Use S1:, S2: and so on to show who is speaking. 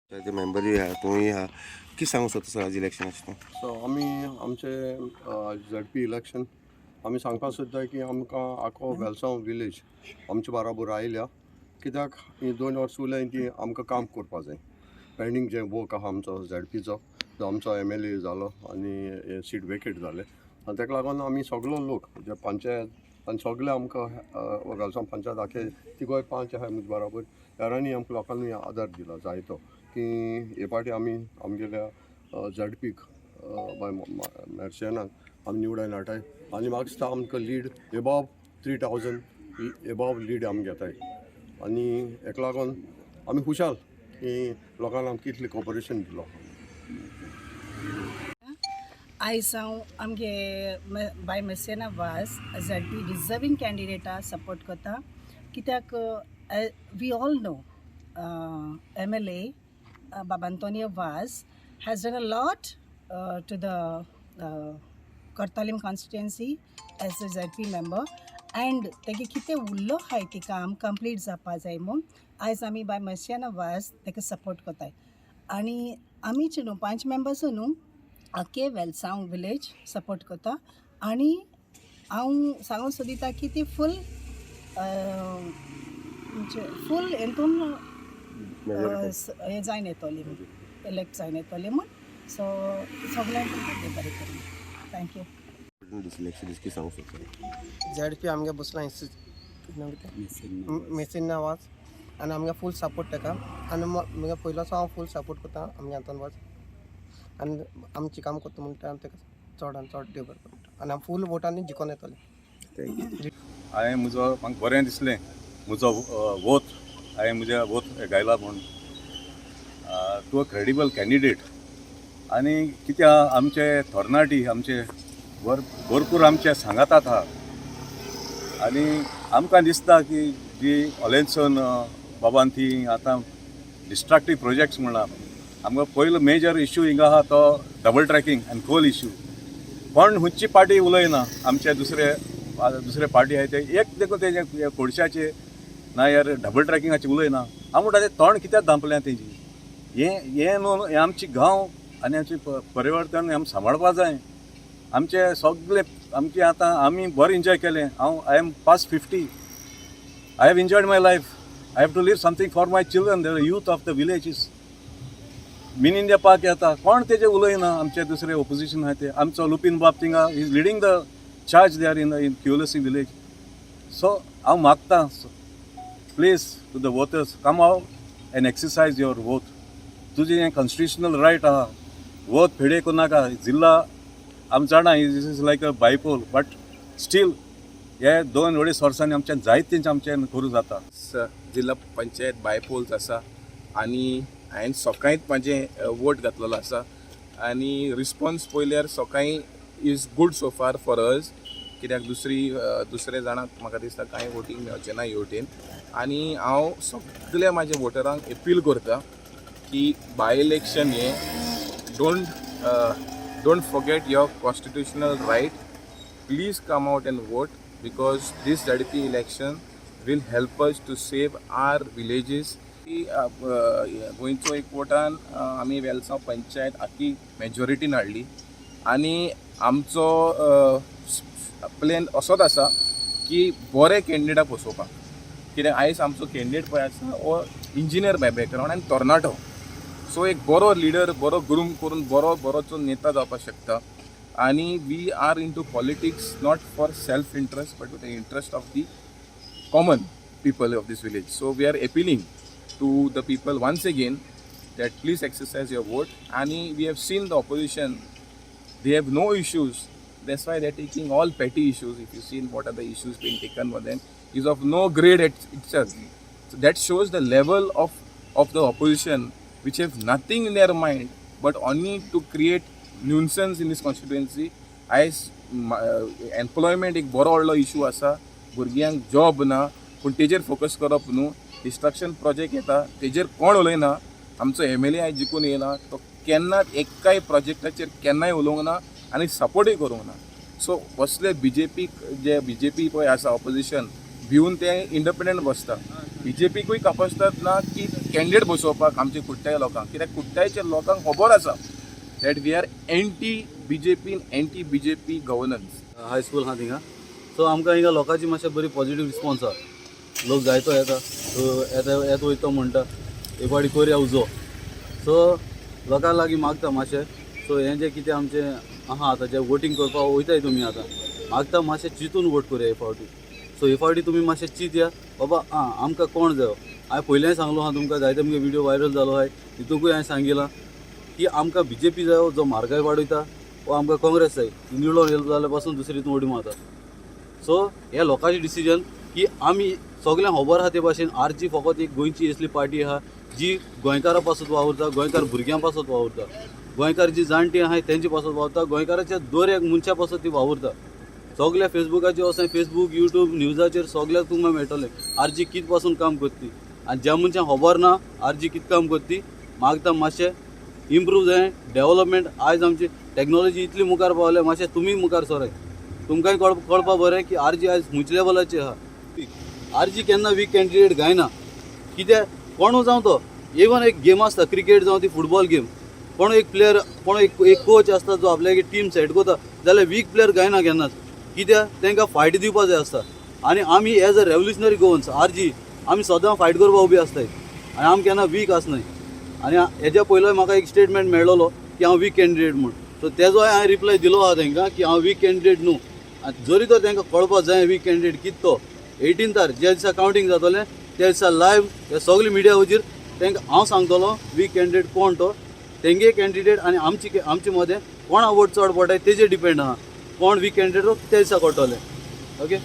S1: ते मेंबरूय आहा, तूंय आहा, कितें सांगूंक सोदता सर आज इलेक्शनाचें तूं?
S2: सो आमी आमचे झेडपी इलेक्शन आमी सांगपाक सोदता की आमकां आखो वेलसांव विलेज आमचे बाराबर आयल्या, कित्याक ही 2 वर्सां उरल्या ती आमकां काम करपा जाय. पेंडींग जें वर्क आहा आमचो झेडपीचो, जो आमचो एमएलए जालो आनी सीट वेकेट जाले आनी ताका लागून आमी सगलो लोक जे पंचायत आनी सगळे आमकां वेलसांव पंचायत आखे तिगोय पांच आहाय म्हजे बराबर, हेरांनी आमकां लोकांनी आदार दिला जायतो की हे पाटी आमी आमगेल्या झेडपीक बाय मेर्शेनाक आमी निवडून हाडटाय आनी म्हाका दिसता आमकां lead above 3000 above lead आमी घेताय. आनी हेका लागून आमी खुशाल की लोकांक आमकां इतलें कॉपरेशन दिलो.
S3: आयज हांव आमगे बाय मेसेना वाज झेडपी डिजर्वींग कॅन्डिडेटा सपोर्ट करता, कित्याक we all know MLA Baba Antonio Vaz has done a lot to the Cortalim constituency as a ZP member and तेगे कितें उरलो आहाय ती काम कंप्लीट जावपा जाय म्हूण आयज आमी बाय मसियाना वाज तेका सपोर्ट करताय. आनी आमीच न्हू, पांच मेंबर्स न्हू, आख्खे वेलसांव विलेज सपोर्ट करता. आनी हांव सांगूंक सोदिता की ती फूल म्हणजे फूल हेतून हें जायन येतली म्हूण, इलेक्ट जायन येतली म्हूण. सो सगल्यांक देव बरें करूं, thank you.
S1: This election कितें सांगूंक सोदता?
S4: झेडपी आमगे बसला इन्स्टिट्यूट मेसिना वाज आनी आमगे फूल सपोर्ट ताका. आनी मुगे पयलोचो हांव फूल सपोर्ट करता आमगे आंतोन वाज आनी आमची काम करता म्हणटा आमी ताका चड आनी चड देव बरें करूं आनी आमी फूल वोटांनी जिखोन येतले.
S1: Thank you.
S5: हांवें म्हजो, म्हाका बरें दिसलें म्हजो वोत हांवें म्हज्या वोत गायला म्हूण टू अ क्रेडिबल कॅन्डिडेट. आनी कितें आहा, आमचे थोरनाटी आमचे भरपूर आमचे सांगातात आहा आनी आमकां दिसता की जी ऑलेन्सन बाबान ती आतां डिस्ट्रक्टीव प्रोजेक्ट्स म्हणला, आमकां पयलो मेजर इश्यू हिंगा आहा तो डबल ट्रॅकिंग आनी कोल इश्यू. कोण खंयची पार्टी उलयना. आमचे दुसरे दुसरे पार्टी आहाय ते एक देखून तेजे कोळशाचे ना यार डबल ट्रॅकिंगाचे उलयना. हांव म्हणटा ते तोंड कित्याक धांपल्या तेजी? हें हें न्हू, हें आमची गांव आनी आमची परिवर्तन आमी सांबाळपा जाय. आमचे सगळे आमचे आतां आमी बरें एन्जॉय केलें. हांव, I am past 50. I have enjoyed my life. I have to leave something for my children, the youth of the villages. Mini India park येता, कोण तेजे उलयना. आमचे दुसरे ओपोजिशन आहा ते, आमचो लुपीन बाब थिंगा is leading the charge there in Cavelossim village. So हांव मागता, please, to the voters, come out and exercise your vote. तुजें हें कॉन्स्टिट्युशनल रायट आहा. वोत फेडे करूं नाका. जिल्ला आमी जाणा is is like a bypoll, but still हे 2-2.5 वर्सांनी आमच्यान जायत तेंचे आमच्यान करूं जाता.
S6: जिल्हा पंचायत बायपोल्स आसा आनी हांवें सकाळींच म्हाजें वोट घातलेलो आसा आनी रिस्पॉन्स पळयल्यार सकाळीं is good so far for us, कित्याक दुसरी दुसरे जाणांक म्हाका दिसता कांय वोटींग मेळचें ना हे वटेन. आनी हांव सगल्या म्हाज्या वोटरांक एपील करता की बाय इलेक्शन हें don't forget your constitutional right. Please come out and vote, because this ZP election will help us to save our villages. गोंयचो एक वोटान आमी वेलसांव पंचायत आख्खी मेजॉरिटीन हाडली आनी आमचो प्लॅन असोच आसा की बरे कॅन्डिडेट बसोवपाक, कित्याक आयज आमचो कॅन्डिडेट पळय आसा हो इंजिनियर बाय बॅकग्रावंड आनी तरणाटो. सो एक बरो लिडर, बरो ग्रूम करून बरो बरोचो नेता जावपाक शकता. आणि we are into politics not for self interest but with the interest of the common people of this village. So we are appealing to the people once again that please exercise your vote. And we have seen the opposition, they have no issues. That's why they're taking all petty issues. If you seen what are the issues being taken for them, is of no grade itself. So that shows the level of the opposition, which have nothing in their mind but only to create nuisance in this constituency. आयज employment एक बरो व्हडलो issue आसा. भुरग्यांक job ना, पूण तेजेर focus करप न्हू. डिस्ट्रक्शन प्रोजेक्ट येता, तेजेर कोण उलयना. आमचो एमएलए आयज जिखून येयला, तो केन्नाच एकाय प्रोजेक्टाचेर केन्नाय उलोवंक ना आनी सपोर्टूय करूंक ना. सो असले बीजेपीक, जे बीजेपी पळय आसा ऑपोजिशन भिवन ते इंडिपेंडंट बसता. बीजेपीकूय कापस्ताद ना की कॅन्डिडेट बसोवपाक आमचे कुट्टाय लोकांक, कित्याक कुट्टायच्या लोकांक खबर आसा that we are anti BJP, anti BJP governance.
S7: High school आहा थिंगा. सो आमकां हिंगा लोकांची मातशें बरी पॉझिटीव रिस्पॉन्स आहा. लोक जायतो येता, सो येता येत वयता म्हणटा, एक फावटी करया उजो. सो लोकां लागीं मागता मातशें. सो हें जें कितें आमचें आहा आतां जें वोटींग करपाक वयताय तुमी आतां, मागता मातशें चिंतून वोट करया हे फावटी. सो हे फावटी तुमी मातशें चिंतया बाबा, आं आमकां कोण जायो. हांवें पयलेंय सांगलो आहा तुमकां, जायते मुगे विडियो व्हायरल जालो आहाय, तितूंकूय हांवें सांगिलां की आमकां बीजेपी जायो जो म्हारगाय वाडयता, वो आमकां काँग्रेस जाय निवडून येयलो जाल्यार पासून दुसरी हितून उडी मारता. सो हे लोकांचे डिसिजन की आमी सगळ्यांक खबर आहा ते भाशेन आरजी फकत एक गोंयची असली पार्टी आहा जी गोंयकारा पासत वावुरता, गोंयकार भुरग्यां पासत वावुरता, गोंयकार जी जाणटी आहाय तेंचे पासत वावुरता, गोंयकाराच्या दर एक मनशा पासत ती वावुरता. सगल्या फेसबुकाचेर वचोन, फेसबूक, युट्यूब, न्यूजाचेर सगल्याक तुमकां मेळटलें आरजी कित पासून काम करता ती. आनी ज्या मनशांक खबर ना आरजी कित काम करता ती, मागता मातशें इम्प्रूव जाय डेवलपमेंट. आयज आमची टॅक्नोलॉजी इतली मुखार पावल्या, मातशें तुमी मुखार सराय, तुमकांय कळपा बरें की आरजी आयज खंयच्या लेवलाचेर आहा. आरजी केन्ना वीक कॅन्डिडेट गायना, कित्याक कोणू जावं तो, इवन एक गेम आसता, क्रिकेट जावं ती फुटबॉल गेम, कोण एक प्लेयर, कोण एक एक कोच आसता जो आपल्यागे टीम सेट करता, जाल्यार वीक प्लेयर गायना केन्नाच, कित्याक तांकां फायट दिवपा जाय आसता. आनी आमी as a revolutionary Goans RG आमी सदां फायट करपाक उबी आसताय आनी आमी केन्ना वीक आसनाय. आनी हेज्या पयलो म्हाका एक स्टेटमेंट मेळ्ळोलो की हांव वीक कॅन्डिडेट म्हूण. सो तेजोय हांवें रिप्लाय दिलो आहा तांकां की हांव वीक कॅन्डिडेट न्हू. आनी जरी तर तांकां कळपा जाय वीक कॅन्डिडेट कित तो, 18थार ज्या दिसा कावंटींग जातलें त्या दिसा लायव ह्या सगळे मिडिया वचीर तांकां हांव सांगतलो वीक कॅन्डिडेट कोण तो. तेंगे कॅन्डिडेट आनी आमची आमचे मदें कोणा वोट चड पडटाय तेजेर डिपेंड आहा कोण वीक कॅन्डिडेट तो त्या दिसा कळटलें. ओके.